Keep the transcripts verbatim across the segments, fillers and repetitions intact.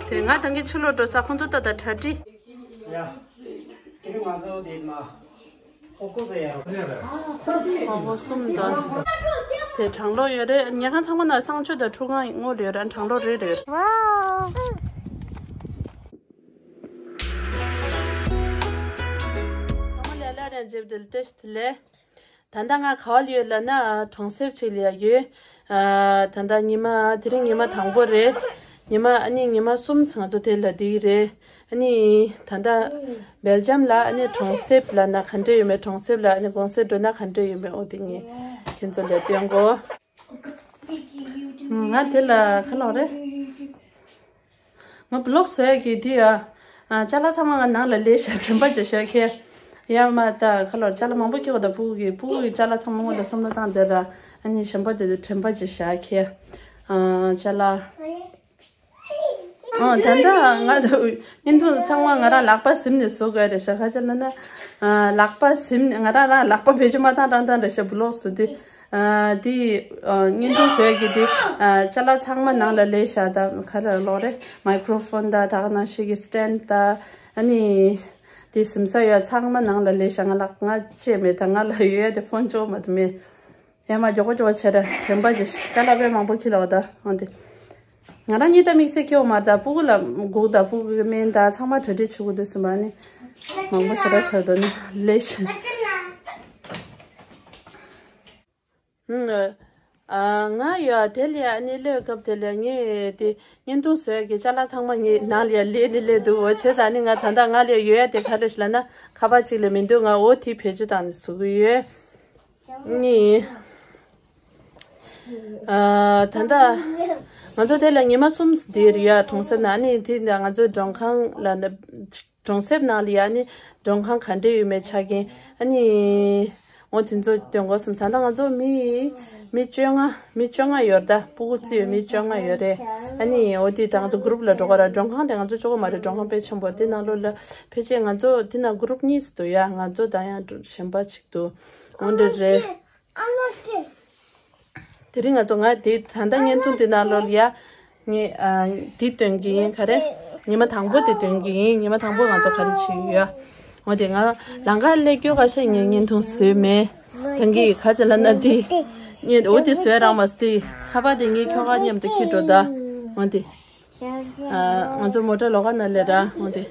དེ་ང་ད་གིན་ཕྱི་ལོགས་འགྲོ་ས། ཁོང་ཚོ་ད་ལྟ་གྲ་སྒྲིག་ཡ། དེ་ང་ཚོ་དེ་མ། ཨོ་ཀོ་ཟེར་ཡ་རོ། ཨོ་ཀོ་གསུམ་དང་། དེ་གྲང་གློག་ཡོད་རེད། ཉལ་ཁང་ཚང་མ་ན་གསང་སྤྱོད་དང་ཁྲུས་ཁང་སྔོན་ལ་ཡོད་རེད། གྲང་གློག་རེད་རེད། ཝའོ། ཚང་མ་ལ་སླར་ཡང་མཇལ་བ་དེ་ལ་བཀྲ་ཤིས་བདེ་ལེགས། ད་ལྟ་ང་ག་བ་ལ་ཡོད་ལབ་ན་གྲོང་གསེབ་ཅིག་ལ་ཡོད། ཨ། ད་ལྟ་ཉི་མ་དེ་རིང་ཉི་མ་དང་པོ་རེད། ཉི་མ་ཨ་ནི་ཉི་མ་གསུམ་ང་ཚོ་དེ་ལ་བསྡད་ཀྱི་རེད། ཨ་ནི་ད་ལྟ་སྦེལ་ཇམ་ལ་ཨ་ནི་གྲོང་གསེབ་ལབ་ན་ག་འདྲ་ཡོད་མེད། གྲོང་གསེབ་ལ་ཨ་ནི་གུང་སེང་འགྲོ་ན་ག་འདྲ་ཡོད་མེད། འོ་དེ་ངས་ཁྱེད་ཚོ་ལ་སྟོན་གོ། ང་དེ་ལ་ག་ལོག་རེད། ང་བི་ལོག་བཟོ་ཡ་གི་དེ་ཡ། ཨ། ཅ་ལག་ཚང་མ་ང་ནང་ལ་ལས་བཞག་དྲན་པ་བརྗེད་བཞག་ཁེ། ཡ་མ་ད་ག་ལོག་ཅ་ལག་མང་པོ་ཁྱེར་བ་ད། སྤུ་གུ་གི་སྤུ་གུ་གི་ཅ་ལག་ཚང་མ་སྔོན་ལ་བསམ་བློ་བཏང་བསྡད་ར། ཨ་ནི་གཞན་པ་དེ་ཚོ་དྲན་པ་བརྗེད་བཞག་ཁེ། ཨ། ཅ་ལག་ཨོ། ད་ལྟ་ང་ད་བརྙན་ཐུང་ཚང་མ་ང་རང་ལག་པ་ཟིན་ནས་བཟོ་དགོས་རེད་ཤག་ག་རེ་ལབ་ན། ཨ། ལག་པ་ཟིན། ང་རང་རང་ལག་པ་བེད་སྤྱོད་མ་བཏང་བཏང་བཏང་རེད་ཤག་བི་ལོག་བཟོ་དུས། ཨ། དེ། ཨ། བརྙན་ཐུང་བཟོ་ཡ་གི་དེ། ཨ། ཅ་ལག་ཚང་མ་ནང་ལ་ལས་བཞག་ད་ག་རེ་ལོག་རེད། མའི་ཀྲོ་ཕོན་ད་ད་ག་ནང་བཞིན་གྱི་སི་ཊེན་ད། ཨ་ནི་དེ་ཟིན་ས་ཡོད་ཚང་མ་ནང་ལ་ལས་བཞག་ང་ལག་ང་ཅེས་མེད། ད་ང་ལ་ཡོད་ཡ་དེ་ཕོན་ཅོག་མ་གཏོགས་མེད། ཡ་མ་མགྱོགས་པོ་མགྱོགས་པོ་བྱས་ར། དྲན་པ་བརྗེད་ཤག་ཅ་ལག་དཔེ་མང་པོ་ཁྱེར་ལོག་ད། འོན་ཏེ་ང་རང་གཉིས་ད་དམིགས་བསལ་ཁྱེར་བ་མ་རེད། ད་སྤུ་གུ་ལ་སྒུག་ད། སྤུ་གུ་གི་སྨན་ད་ཚང་མ་གྲ་སྒྲིག་བྱེད་དགོས་འདུག་ཟེར་བ་ནི་མང་པོ་ཞེ་དྲག་ཆགས་འདུག་ནི་ལས་ཤིག་ཨ། ང་ཡོད་དེ་ལ་ཡ་ནི་ལས་སྐབས་དེ་ལ་ངས་དེ་བརྙན་ཐུང་བཟོ་ཡ་གི་ཅ་ལག་ཚང་མ་ངས་ནང་ལ་ཡ་ལས་ནི་ལས་འདུག་འོ་བྱས་ཙང་ནི་ང་ད་ལྟ་ང་ལ་ཡ་ཡོད་ཡ་དེ་ག་རེ་ཞིག་ལབ་ན་ཁ་པར་གཅིག་ལས་མི་འདུག་ང་འོ་དེ་བེད་སྤྱོད་བཏང་ནས་བཟོ་གི་ཡོད། ནི། ཨ། ད་ལྟ་ང་ཚོ་དེ་ལ་ཉི་མ་གསུམ་འདིར་ཡོད་གྲོང་གསེབ་ནང་། ཨ་ནི་དེ་ནས་ང་ཚོ་མགྲོན་ཁང་ལ་ནི། གྲོང་གསེབ་ནང་ལ་ཡ་ནི་མགྲོན་ཁང་ག་འདྲ་ཡོད་མེད་ཆ་རྐྱེན། ཨ་ནི་འོ་དེ་ཚོ་སྟོན་དགོས་བསམ། ད་ལྟ་ང་ཚོ་མི་མི་བཅོ་ལྔ། མི་བཅོ་ལྔ་ཡོད་རེད་ད། སྤུ་གུ་རྩིས་ཡོད་མི་བཅོ་ལྔ་ཡོད་རེད། ཨ་ནི་འོ་དེ་ད་ང་ཚོ་གུ་རུབ་ལ་འགྲོ་ག་ར། མགྲོན་ཁང་དེ་ང་ཚོ་གཅིག་པོ་མ་རེད། མགྲོན་ཁང་དཔེ་ཆེན་པོ། དེ་ནང་ལོགས་ལ་ཕལ་ཆེར་ང་ཚོ་དེ་ནང་གུ་རུབ་གཉིས་སུ་འདུག་ཡ། ང་ཚོ་དང་ཡང་གཞན་པ་ཅིག་འདུག་འོ་འདྲ་རེད། དེ་རིང་ང་ཚོ་ང་དེ་ད་ལྟ་བརྙན་ཐུང་དེ་ནང་ལོགས་ལ་ཡ། ངས། ཨ། འདི་སྟོན་གྱི་ཡིན། ག་རེ། ཉི་མ་དང་པོ་དེ་སྟོན་གྱི་ཡིན། ཉི་མ་དང་པོ་ང་ཚོ་ག་རེ་བྱེད་ཀྱི་ཡོད། འོ་དེ་ང་ལང་ཀར་སླེབས་རྒྱུ་ཁ་ཤས་ངས་བརྙན་ཐུང་བཟོས་མེད། ད་གིན་ག་ཚོད་ལབ་ན་དེ། ངས་འོ་དེ་བཟོས་རག་མ་སྟེ། ཁ་པར་དེ་ངས་ཁྱོ་ག་མཉམ་དུ་འཁྱེར་འགྲོ་ད། འོ་དེ། ཨ། ང་ཚོ་མོ་ཊ་ལོགས་ཀ་ནང་སླེབས་ར། འོ་དེ། དེ་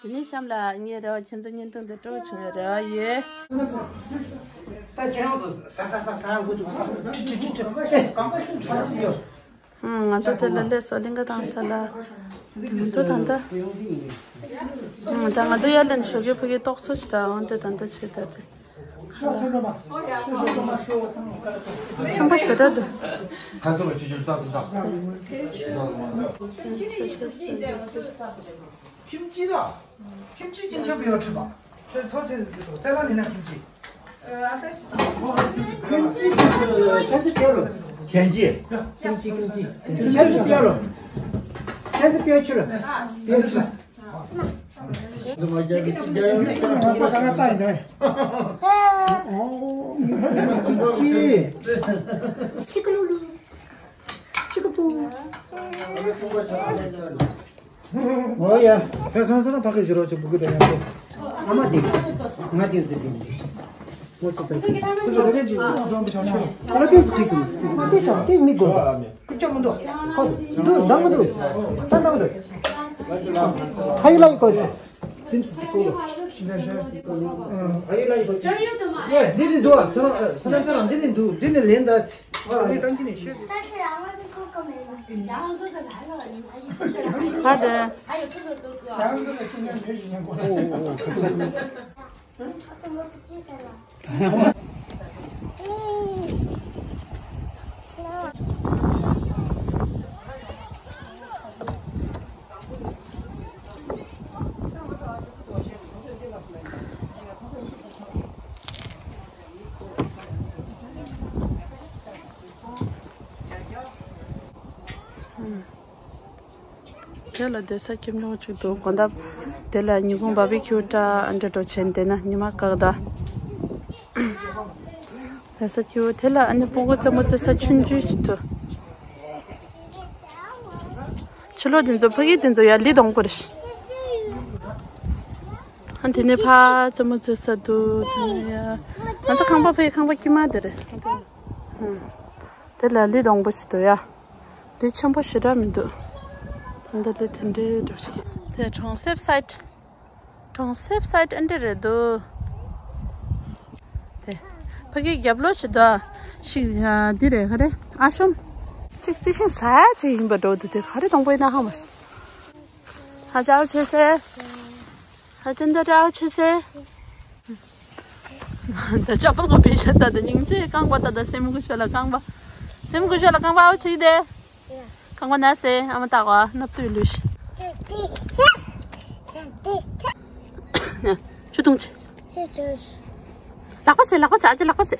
ནས་གཤམ་ལ་ངའི་རེ་བ། ཁྱེད་ཚོ་བརྙན་ཐུང་འདི་སྤྲོ་བྱུང་བའི་རེ་བ་ཡོད། ད་ཁྱེད་རང་ཚོ་ཟ་ཟ་ཟ་ཟ་འགོ་འདུག་ཟ། ཁྲི་ཁྲི་ཁྲི་ཁྲི། གང་ག་ཤུགས་ཆགས་སྲིད་ཡོད། ང་ཚོ་དེ་ལ་སླེབས་སོང་། གླིང་ག་དྭངས་ས་ལ། ང་ཚོ་ད་ལྟ། ད་ང་ཚོ་ཡར་ལེན་ཞོགས་ཀས་ཕ་གི་ཏོག་ཚོ་ཅི་ད་འོང་དེ་ད་ལྟ་ཆེ་ད་དེ། ཤོག་ཚང་མ། ཤོག་ཤོག་ཚང་མ་ཤོག་ཚང་མ། ཆེན་པོ་ཞེ་དྲག་འདུག་ཁ་ཚོ་ལ་ཅི་ཅི་ལྟ་ལྟ། ཁྱིམ་ཅི་ལ། ཁྱིམ་ཅི་ཅི་ཁྱབ་ཡོད་ཁྲི་པ། ཁྱོད་ཚོ་ཚེ་ཚེ་ལ་ནི་ན་ཁྱིམ་ཅི། ཁྱིམ་ཅི་ཁྱིམ་ཅི་ཁྱིམ་ཅི་ཁྱིམ་ཅི་ཁྱིམ་ཅི་ཁྱིམ་ཅི། ཁྱེད་ཀྱིས་ཁྱེད་ཀྱིས་ཁྱེད་ཀྱིས་ཁྱེད་ཀྱིས་ཁྱེད་ཀྱིས། ཅི་ཀ་ལུ་ལུ། ཅི་ཀ་པུ། ཨོ་ཡ། ཁ་སང་ཚང་ཕ་གི་ཞུ་རོགས་ཅིག་བུ་གི་དང་མཉམ་དུ། ཨ་མ་དེ། ང་དེ་ཟེར་གི་འདུག་ངོ་ཚ་ཚ། ཁོ་ཚོ་ཁ་ལ་ཕན་ཚུན་ཁྲིད་ཚུལ་ཚིག་མ་དེ་ཤ་དེ་མི་དགོས། ཁུ་ཅོ་མི་འདུག་ཁོ་འདུག་འདང་མི་འདུག་ད་འདང་འདུག་ཁ་ཡི་ལ་ཡི་ཁོ་ཚོ། དེ་ཚོ་ཁོ་ཚོ། ཨ་ཡི་ལ་ཡི་ཁོ་ཚོ། ཨེ་འདི་ནི་འདུག་ཨ་ཚ་རང་ཚ་རང་ཚ་རང་འདི་ནི་འདུག་འདི་ནི་ལེན་ད་ཚི། ཨ་ནི་ཏང་གི་ནི་ཤེས། ཁ་དེ། དེ་ལ་བསྡད་ས་ཁྱིམ་ཉུང་ཅིག་འདུག་དགོང་དག་དེ་ལ་ཉིན་གུང་བར་བི་ཁྱུ་འདྲ་འདྲ་འགྲོ་བྱས་བསྡད་ན་ཉི་མ་བཀག་ད། ཡ་ས་ཁྱེའུ་དེ་ལ་ཨ་ནི་སྤུ་གུ་རྩེད་མོ་རྩེ་ས་ཆུང་ཆུང་ཞིག་འདུག་ཕྱི་ལོགས་དེ་ཚོ་ཕ་གི་དེ་ཚོ་ཡ་ལི་སྡོང་པོ་རེད། ཨ་དེ་ནས་ཕར་རྩེད་མོ་རྩེ་ས་འདུག་དེ་ནས་ཡ་ང་ཚོ་ཁང་པ་ཕ་གི་ཁང་པ་དཀྱིལ་མ་དེ་རེད། ཨ་དེ་ལ་ལི་སྡོང་པོ་ཞིག་འདུག་ཡ། ལི་ཆེན་པོ་ཞེ་དྲག་མི་འདུག་ད་ལྟ་ལི་དེ་འདྲའི་འགྲོ་ཞིག་དེ་གྲོང་གསེབ་སའིད། གྲོང་གསེབ་སའིད་ཨ་འདྲ་རེད་འདུག་དེ་ཕ་གི་རྒྱབ་ལོགས་ཞིག་འདུག་ཞིག་འདི་རེད། ག་རེ་ཨ་ཤོམ། ཅིག་རྩི་ཤིང་ཟ་ཡ་ཅིག་ཡིན་པ་འགྲོ་འདུག་དེ་ག་རེ་སྡོང་པོ་ཡིན་ན་ཧ་མ་སོང་། ཧ་ཅང་ཆེ་སེ། ཧ་ཏན་ཏན་ཨའོ་ཆེ་སེ། ད་ཅག་པོ་གོ་པི་ཤ་ད་ད་སྙིང་རྗེ། རྐང་པ་ད་ད་སེམས་ཀུ་ཤ་ལ་རྐང་པ། སེམས་ཀུ་ཤ་ལ་རྐང་པ་ཨའོ་ཆེ་གི་དེ། རྐང་པ་ན་སེ་ཨ་མ་ཏག་བ་སྣབས་ཏུ་ལུས། ཆུ་འཐུང་ཆེ། ལག་པ་སེ་ལག་པ་སེ་ཨ་ཅེ་ལག་པ་སེ།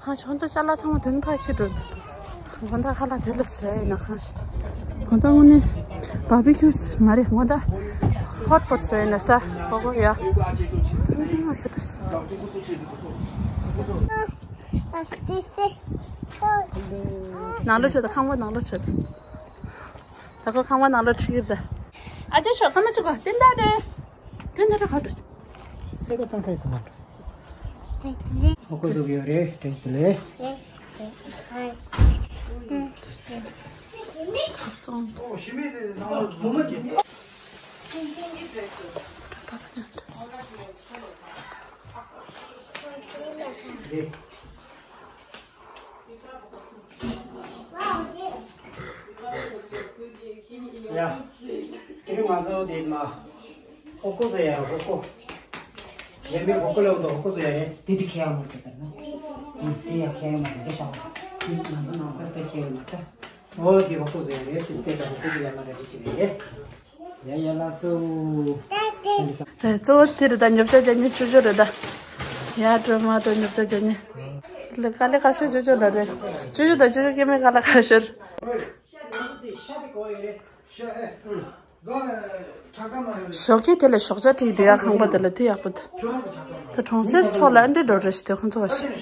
ཁ་ཆོང་ཚོ་ཅ་ལག་ཚང་མ་དོན་ཕར་ཁྱེར་འགྲོ་འདུག་དགོང་དག་ཁ་ལག་དེ་ལ་བཟོས་ཡིན་ན་ཁ་ཤས། དགོང་དག་དངོས་གནས་བར་བི་ཁྱུ་མ་རེད། དགོང་དག་ཧོཊ་པོཊ་བཟོས་ཡིན་ན་ས་གོ་གོ་ཡ། དོན་དོན་མ་ཁྱེར་འགྲོ་ས། ནང་ལོགས་ཆོད་དང་ཁང་པ་ནང་ལོགས་ཆོད་དང་། ད་ཁོ་ཁང་པ་ནང་ལོགས་ཁྲིད་ཀྱི་རེད། ཨ་ཅེ་ཤོག་ཁ་མ་ཆུ་གོ་དེ་འདྲ་རེད། དེ་འདྲ་རེད་ཁ་འགྲོ་ས། སེ་གོ་ཏང་ཁ་ཡི་ས་མ་འགྲོ། ཧོ་ཀོ་ཟུག་ཡོད་རེད། བཀྲ་ཤིས་བདེ་ལེགས། ཡ། དེ་རིང་ང་ཚོ་དེ་མ། ཧོ་ཀོ་ཟེར་ཡ་ར་ཧོ་ཀོ། ཡ་མི་ཧོ་ཀོ་ལ་འོ་ད་ཧོ་ཀོ་ཟེར་ཡ་རེད། དེ་དེ་ཁྱེར་ཡ་མ་ཆེ་ལྟར་ན། ཨུ་དེ་ཡ་ཁྱེར་ཡ་མ་རེད། དེ་ཤ་བ། དེ་ང་ཚོ་ནང་པར་དཔེ་ཆེ་གི་མ་ལྟ། འོ་དེ་ཧོ་ཀོ་ཟེར་ཡ་རེད། དེ་དེ་ད་ཧོ་ཀོ་ཟེར་ཡ་མ་རེད། དེ་ཆེ་རེད། ཡ་ཡ་ལགས་སོ། གཙོ་བོ་དེ་རེད་ད། ཉོ་ཆ་རྒྱག་མཁན་ཅོ་ཅོ་རེད་ད། ཡ་སྒྲོལ་མ་དང་ཉོ་ཆ་རྒྱག་མཁན། ལ་དཀའ་ལས་ཁག་ཤོས་ཅོ་ཅོ་ལ་རེད། ཅོ་ཅོ་དང་ཅོ་ཅོ་སྐྱེ་དམན་དཀའ་ལས་ཁག་ཤོས། ཞོགས་ཀས་དེ་ལ་ཞོགས་ཇ་སྒྲིག་དེ་ཡ་ཁང་པ་དེ་ལ་དེ་ཡག་པོ་འདུག་ད་གྲོང་གསེབ་ཕྱོགས་ལ་ཨ་འདྲ་འགྲོ་རེ་ཞིག་དེ་ཁོང་ཚོ་བ་ཞིག་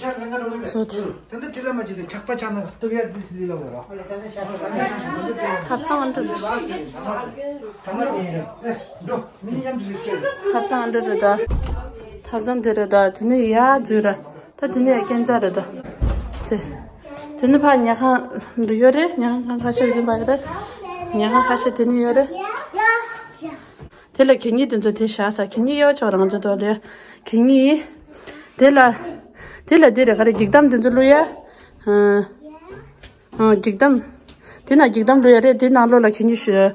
ཚོ་དེ། དེ་འདྲ་དྲི་ལ་མ་བྱེད་དེ་ཆག་པ་ཆག་ན་སྟུབ་ཡ་དུས་སུ་ལི་ལ་བོ་ར། ཐབ་ཚང་ཨ་འདྲ་རེ་ཞིག་ཐབ་ཚང་ཨ་འདྲ་རེ་ཞིག་ཐབ་ཚང་ཨ་འདྲ་རེ་ད། ཐབ་ཚང་དེ་རེ་ད། དེ་ནས་ཡ་འཛུལ་ར། ད་དེ་ནས་སྐས་འཛེག་རེད་ད། དེ། དེ་ནས་ཕར་ཉལ་ཁང་འདི་ཡོད་རེད། ཉལ་ཁང་ཁ་ཤས་ཡིན་པ་རེད། ཉལ་ཁང་ཁ་ཤས་དེ་ནས་ཡོད་རེད། དེ་ལ་གད་སྙིགས་དེ་ཚོ་དེ་བཞག་ས། གད་སྙིགས་གཡོ་ཆོག་རང་ཚོ་དོ་ལས་གད་སྙིགས། དེ་ལ། དེ་ལ་དེ་རེད། ག་རེ་འགྱིག་དམ་དེ་ཚོ་བླུག་ཡ། ཨ། ཨ། འགྱིག་དམ། དེ་ན་འགྱིག་དམ་བླུག་ཡ་རེད། དེ་ནང་ལོགས་ལ་གད་སྙིགས་ཞུ།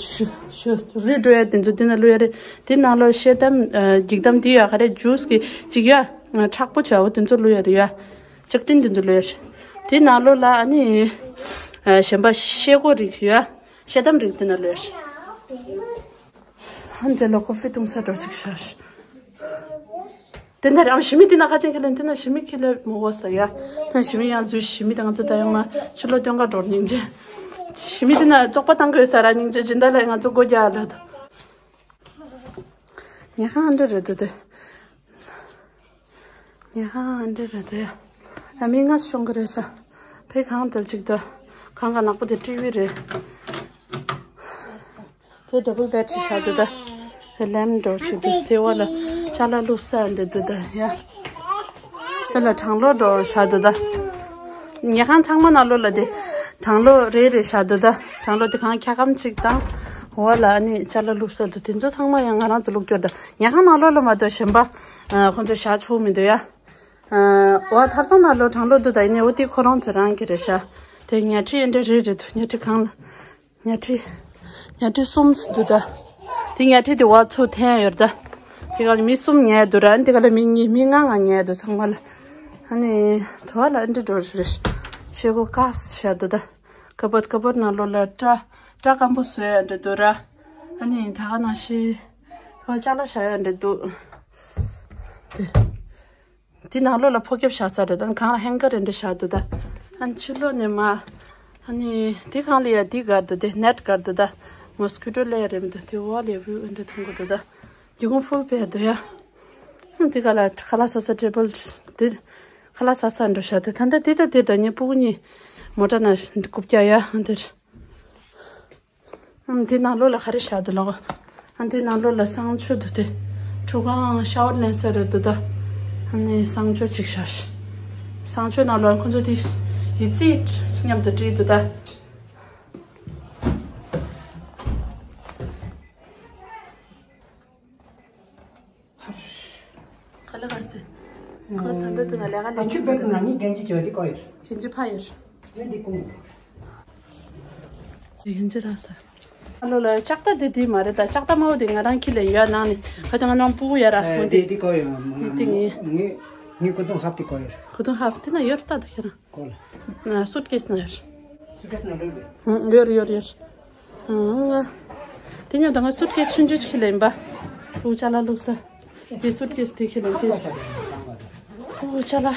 ཞུ། ཞུ། རུལ་འགྲོ་ཡ་དེ་ཚོ་དེ་ན་བླུག་ཡ་རེད། དེ་ནང་ལོགས་ཤེལ་དམ། ཨ། འགྱིག་དམ་དེ་ཡ་ག་རེ་ཇུས་ཀྱི་ཅིག་ཡ། ཨ། མཁྲེགས་པོ་བྱའོ་དེ་ཚོ་བླུག་ཡ་རེད་ཡ། ལྕགས་ཏིན་དེ་ཚོ་བླུག་ཡ་རེད། དེ་ནང་ལོགས་ལ་ཨ་ནི། ཨ། གཞན་པ་ཤེལ་སྒོ་རིགས་ཡ། ཤེལ་དམ་རིགས་དེ་ན་བླུག་ཡ་རེད། ཨ་ནི་དེ་ལ་ཀོ་ཧྥི་བཏུང་ས་འགྲོ་ཅིག་ཤར། དེ་འདྲ་རང་ཞི་མི་དེ་ན་ཁ་ཅན་ཁེ་ལེན་དེ་ན་ཞི་མི་ཁེ་ལེ་མོ་གོ་ས་ཡ། དེ་ན་ཞི་མི་ཡང་འཛུལ། ཞི་མི་དང་ང་ཚོ་ད་ཡང་མ་ཕྱི་ལོ་སྟོན་ཀ་འགྲོ་སྙིང་རྗེ། ཞི་མི་དེ་ན་བཙོག་པ་བཏང་དགོས་ས་ར་སྙིང་རྗེ། སྦྱིན་བདག་ལ་ང་ཚོ་སྒོ་རྒྱག་ལ་དོ། ཉལ་ཁང་འདྲ་རེད་དོ་དེ། ཉལ་ཁང་འདྲ་རེད་དོ་ཡ། ཨ་མི་ང་ཤོང་གི་རེད་ས། ཕེ་གང་དེར་ཅིག་དོ། གང་ག་ནག་པོ་དེ་ཀྲི་བི་རེད། དེ་ཌབ་བལ་བེཌ་ཞིག་བཞག་འདུག་ད། དེ་ལེམ་འདྲ་ཞིག་འདུག་དེ་བ་ལ་ཅ་ལག་བླུགས་ས་འདི་འདུག་ད་ཡ། དེ་ལ་གྲང་གློག་འདྲ་བཞག་འདུག་ད། ཉལ་ཁང་ཚང་མ་ནང་ལོགས་ལ་དེ་གྲང་གློག་རེ་རེ་བཞག་འདུག་ད། གྲང་གློག་དེ་གང་འཁྱག་སྒམ་གཅིག་དང་། འོག་ལ་ཨ་ནི་ཅ་ལག་བླུགས་ས་འདུག་དེ་ཚོ་ཚང་མ་ཡང་ང་རང་ཚོ་བླུགས་རྒྱུ་རེད་ད། ཉལ་ཁང་ནང་ལོགས་ལ་མ་གཏོགས་གཞན་པ་ཁོང་ཚོ་བཞག་ཆོག་མི་འདུག་ཡ། འོ་ཐབ་ཚང་ནང་ལོགས་གྲང་གློག་འདུག་ད། ཡིན་ནའི་འོ་དེ་ཁོ་རང་ཚོ་རང་གི་རེད་ཤག་དེ་ཉལ་ཁྲི་ཨེ་འདྲ་རེ་རེ་འདུག་ཉལ་ཁྲི་གང་ལ། ཉལ་ཁྲི། ཉལ་ཁྲི་གསུམ་ཙམ་འདུག་ད། དེ་ཉལ་ཁྲི་དེ་བ་ཚུར་འཐེན་ཡོད་ད། དེ་ག་ལ་མི་གསུམ་ཉལ་འདུག་ར། དེ་ག་ལ་མི་གཉིས་མི་ལྔ་ལྔ་ཉལ་འདུག་ཚང་མ་ལ། ཨ་ནི་དེ་བ་ལ་ཨེ་འདྲ་འགྲོ་རེ་རེ། ཤེལ་སྒོ་བཀག་བཞག་འདུག་ད། ཀ་བོཌ་ཀ་བོཌ་ནང་ལོགས་ལ་སྐྲ་སྐྲ་སྐམ་པོ་བཟོས་ཡ་འདྲ་འདུག་ར། ཨ་ནི་ད་ག་ནང་བཞིན་དེ་བ་ཅ་ལག་བཞག་ཡ་འདྲ་འདུག་དེ། དེ་ནང་ལོགས་ལ་ཕོ་ཁེབས་བཞག་ས་རེད་ད། གང་ལ་ཧེང་གར་རེ་འདྲ་བཞག་འདུག་ད། ཨ་ནི་ཕྱི་ལོགས་ནས་མ། ཨ་ ཨ་ནི་དེ་གང་ལ་ཡ་དེ་གར་དུ་དེ་ནེཊ་གར་དུ་ད་མོ་སི་ཀུ་ཊོ་ལེ་ཡ་རེད་མི་འདུག་དེ་འོག་ལ་ཡ་བུ་འདི་མཐོང་གི་འདུག་ད་སྒེའུ་ཁུང་ཧྥུལ་བྱས་འདུག་ཡ། ཨ་དེ་ག་ལ་ཁ་ལག་ཟ་ས་ཊེ་བལ་དེ་ཁ་ལག་ཟ་ས་འགྲོ་ཤག་དེ་ད་ལྟ་དེ་ད་དེ་ད་ངའི་སྤུ་གུ་གཉིས་མོ་ཊ་ནང་རྐུབ་བཀྱག་ཡ་ཨ་འདིར། ཨ་འདི་ནང་ལོགས་ལ་ག་རེ་བཞག་འདུག་ལགས། ཨ་འདི་ནང་ལོགས་ལ་གསང་སྤྱོད་འདུག་སྟེ། ཁྲུས་ཁང་ཤ་ཝར་ལེན་ས་རེད་འདུག་ད། ཨ་ནི་གསང་སྤྱོད་ཅིག་བཞག་ཤག་གསང་སྤྱོད་ནང་ལོགས་ཁོ་ཚོ་དེ་ཡི་ཙི་མཉམ་དུ་བྲིས་འདུག་ད། ག་ལེར་ག་ཟེར། ཁོ་ད་ལྟ་དེ་ན་ལས་ཀ་ལས་ཨ་ཁྱོད་བེག་ནང་ནས་རྒྱན་ཆ་བྱེད་པ་དེ་བཀོག་ཡོད། རྒྱན་ཆ་ཕར་ཡོད། ཨ་འདི་བཀོག་རྒྱན་ཆ་རག་ས། ཨ་ལོ་ལ་ལྕགས་རྟ་དེ་དེ་མ་རེད་ད། ལྕགས་རྟ་དམར་པོ་དེ་ང་རང་ཁྱི་ལ་ཡོད་ནང་ནས་ཁ་ཆ་ང་རང་སྤུ་གུ་ཡ་ར་ཨ་འོ་དེ་དེ་དེ་བཀོག་ཡོད། ང་དེ་ང་ངའི་ངའི་སྐུ་གདུང་ཧབ་དེ་བཀོག་ཡོད། སྐུ་གདུང་ཧབ་དེ་ན་ཡོད་རེད་ད་ད་ཁྱེད་རང་། གོ་ལ། སུཊ་ཀེས་ན་ཡོད། སུཊ་ཀེས་ན་ལོས་རེད། ཡོད་རེད་ཡོད་རེད་ཡོད། ཨང་། དེ་མཉམ་དུ་ང་སུཊ་ཀེས་ཆུང་ཆུང་ཞིག་ལེན་པ། འུ་ཅག་ལ་བླུགས་ས། དེ་སུཊ་ཀེས་དེ་ཁྱེར་ལེན་དེ། འུ་ཅག་ལ།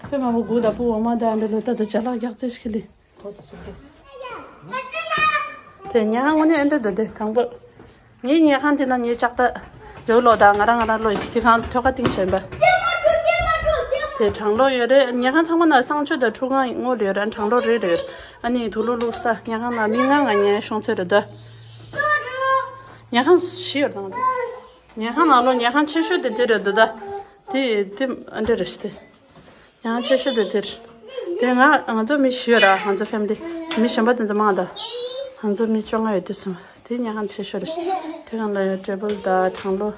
ཁོས་མ་བུ་དགུ་དང་བུ་འོ་མ་དང་འདྲ་ལོ་ད་དུ་ཅ་ལག་རྒྱག་རྩེ་ཞིག་ལེན། དེ་ཉལ་ཁང་དངོས་གནས་ཨེ་འདྲ་འདུག་དེ་དང་པོ། ངའི་ཉལ་ཁང་དེ་ན་ངའི་ལྕགས་རྟ། རེའུ་ལོ་དང་ང་རང་ང་རང་ལོ་ཡིན་དེ་གང་ཐོད་ཁ་གཏིང་བྱས་པ། དེ་གྲང་ལོ་ཡོད་རེད། ཉལ་ཁང་ཚང་མ་ན་གསང་སྤྱོད་དང་ཁྲུས་ཁང་ངོ་ལ་ཡོད་རེད། གྲང་ལོ་རེད་རེད། ཨ་ནི་དུག་ལོག་བླུགས་ས་ཉལ་ཁང་ན་མི་ལྔ་ལྔ་ཉལ་ཤོང་ཚད་རེད་ད། ཉལ་ཁང་བཞི་ཡོད་རེད་ད། ཉལ་ཁང་ནང་ལོ་ཉལ་ཁང་ཆེ་ཤོས་དེ་དེ་རེད་འདུག་ད། དེ་དེ་ཨ་འདྲ་རེད་ཤི་དེ། ཉལ་ཁང་ཆེ་ཤོས་དེ་དེ་རེད། དེ་ང་ང་ཚོ་མི་བཞི་ཡོད་ར། ང་ཚོ་ཕེ་མི་ལི་མི་གཞན་པ་དེ་ཚོ་མང་ད། ང་ཚོ་མི་བཅོ་ལྔ་ཡོད་དུས་སོང་། དེ་ཉལ་ཁང་ཆེ་ཤོས་རེད་ཤི། དེ་གང་ལ་ཡོད་ཊེ་བལ་དང་གྲང་ལོ།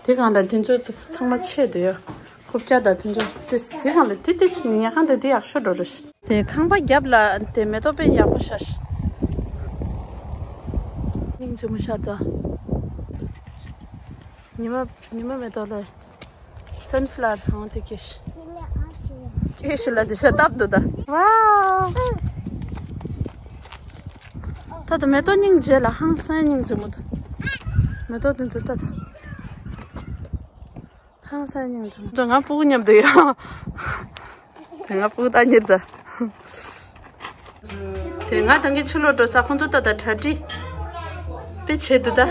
དེ་གང་ལ་དེ་ཚོ་ཚང་མ་ཆད་དུ་ཡོད། རྐུབ་བཀྱག་དང་དེ་ཚོ་དེ་དེ་གང་ལ་དེ་དེ་ཉལ་ཁང་དེ་དེ་ཡག་ཤོས་འགྲོ་རེད་ཤི། དེ་ཁང་པ་རྒྱབ་ལ་དེ་མེ་ཏོག་དཔེ་ཡག་པོ་ཤར། སྙིང་རྗེ་མོ་ཤར་ད། ཉི་མ་ཉི་མ་མེ་ཏོག་ལ། སན་ཕ་ལ་ཝར་ཧང་དེ་ཀེ་ཤི། ཀེ་ཤི་ལ་དེ་ཤ་སྟབས་འདུག་ད། ཝའོ། ད་ད་མེ་ཏོག་སྙིང་རྗེ་ལ་ཧང་སང་སྙིང་རྗེ་མོ་ད། མེ་ཏོག་དེ་ཚོ་ད་ད། ཧང་སང་སྙིང་རྗེ་མོ། ད་ང་སྤུ་གུ་མཉམ་དུ་ཡོད། དེ་སྔ་སྤུ་གུ་ད་གཉེར་ད། དེ་སྔ་ཐང་གི་ཕྱི་ལོགས་འགྲོ་ས་ཁོང་ཚོ་ད་ལྟ་གྲ་སྒྲིག་དཔེ་བྱེད་འདུག་ད།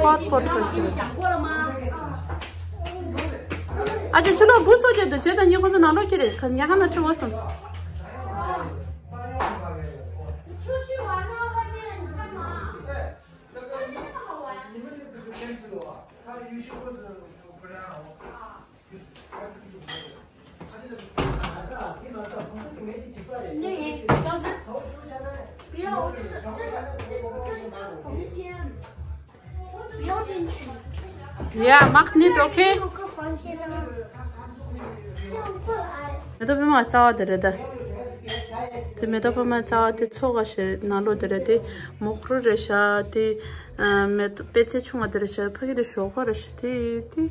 ཧོཊ་སྤོཊ་ཁོ་ཤི། ཨ་ཅེ་ཕྱི་ལོགས་བུ་གསོ་རྒྱུ་འདུག་བྱས་ཙང་ངས་ཁོང་ཚོ་ནང་ལོགས་ཁྱེར་རེད། ཉལ་ཁང་ནང་ཁྲིད་འོང་བསམས། Ja, macht nicht, okay? མེ་ཏོག་པད་མ་རྩ་བ་དེ་རེད་ད། དེ་མེ་ཏོག་པད་མ་རྩ་བ་དེ་ཚོ་ག་ཞེས་ནང་ལོགས་དེ་རེད་དེ། མོག་རུ་རེད་ཤག་དེ་ཨ་མེ་ཏོག་པད་ཚལ་ཆུང་བ་དེ་རེད་ཤག་ཕ་གི་དེ་ཞོག་ཁོག་རེད་ཤག་དེ་དེ་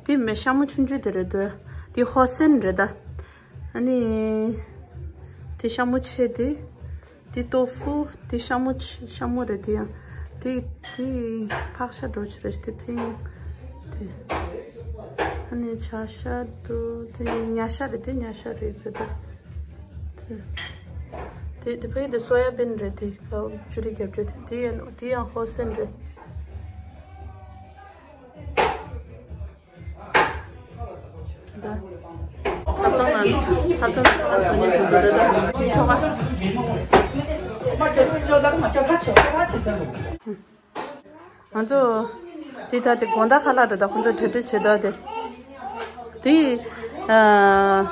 དེ་མེ་ཤ་མོ་ཆུང་ཆུང་དེ་རེད་དེ། དེ་ཧོ་སན་རེད་ད། ཨ་ནི། དེ་ཤ་མོ་ཆེ་དེ། དེ་ཏོ་ཧྥུ། དེ་ཤ་མོ་ཆེ་ཤ་མོ་རེད་དེ་ཡང་། དེ་དེ་ཕག་ཤ་འགྲོ་ཆུ་རེད་དེ་ཕན་ཡང་། དེ། ཨ་ནི་བྱ་ཤ་འདུག་དེ་ཉ་ཤ་རེད་དེ་ཉ་ཤ་རེད་རེད་ད། དེ་དེ་དེ་ཕ་གི་དེ་སོ་ཡ་བིན་རེད་དེ་ཀའོ་ཅུ་རི་རྒྱབ་རྒྱུ་དེ་དེ་ཡང་དེ་ཡང་ཧོ་སན་རེད། ད། ཐབ་ཚང་ལ། ཐབ་ཚང་ལ་བཟོ་མཁན་དེ་ཚོ་རེད་ད། ཁྱོ་ག་ང་ཚོ། དེ་ད་དེ་དགོང་དག་ཁ་ལག་རེད་ད་ཁོང་ཚོ་གྲ་སྒྲིག་བྱེད་ད་དེ། དེ། ཨ།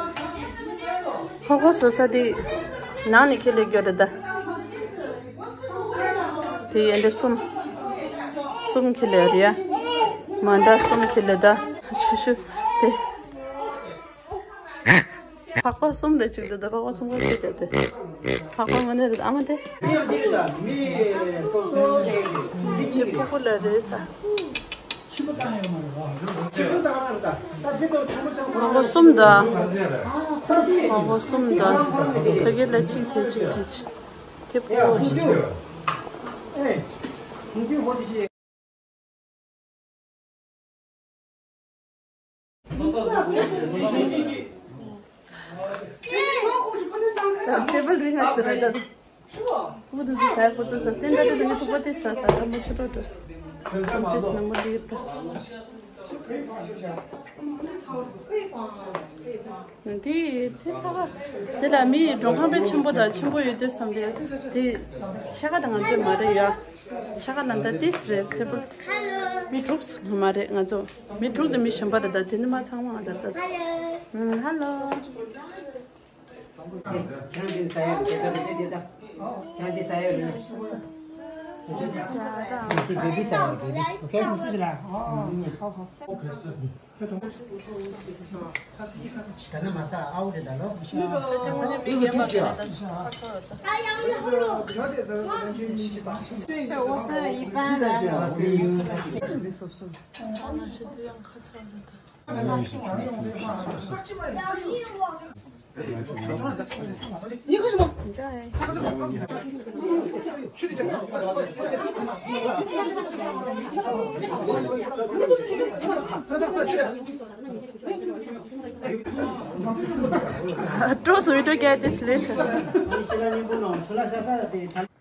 ཧོ་ཧོ་བཟོ་ས་དེ་ནང་ནས་ཁྱེར་སླེབས་རྒྱུ་རེད་ད། དེ་ཡན་འདྲེ་གསུམ། གསུམ་ཁྱེར་སླེབས་རེད་ཡ། མ་འདྲ་གསུམ་ཁྱེར་སླེབས་ད། ཆུ་ཆུ་དེ། ཕག་པ་གསུམ་རེ་བཅུག་དེ་ད་ཕག་པ་གསུམ་ཀ་ཁྱེར་རྒྱུ་དེ། ཕག་པ་ངོ་ནས་རེད་ཨ་མ་དེ། དེ་ཕྲུ་གུ་ལ་རེད་ས། ཕྲུ་གུ་གསུམ་དང་། ཕྲུ་གུ་གསུམ་དང་། ཕ་གི་ལ་གཅིག་དེ་གཅིག་དེ་གཅིག་དེ་ཕྲུ་གུ་ཞིག་ཊེ་བལ་རིང་ང་ཞིག་རེད་ད། ཕུག་ཏུ་ཟ་ཁོ་ཚོ་ཟ་སྟེ་ད་དེ་དེ་ཐུག་པ་དེ་ཟ་ཟ་ད་མོ་ཆུ་རོ་འགྲོ་ཟ། ཏེས་ན་མོ་དེ་ཡིབ་ད། དེ་དེ་ཕ་ག་དེ་ལ་མི་མགྲོན་ཁང་དཔེ་ཆེན་པོ་དང་ཆེན་པོ་ཡོད་དུས་བསམ་པས་དེ་ཤ་ཁ་དང་ང་ཚོའི་མ་རེད་ཡ། ཤ་ཁ་ལ་ད་ཏེས་རེད་ཐེ་པོ། མི་དྲུག་མ་རེད་ང་ཚོ། མི་དྲུག་དེ་མི་གཞན་པ་རེད་ད་དེ་ནི་མ་ཚང་མ་ང་ཚོ་ད། ཧ་ལོ། ཁྱེད་རང་འདི་ཟ་ཡ་རེད་དེ་ལྟ་རེད་དེ་ལྟ། ཁྱེད་རང་འདི་ཟ་ཡ་རེད། འདི་བེ་བི་ཟ་ཡ་རེད་བེ་བི། ཨོ་ཁེ། ཙི་ཙི་ལ། ཨོ། ཧོ་ཧོ། ད་ནི་མ་ཟ་ཨའུ་རེད་ད་ལོ། Trust we to get this relationship.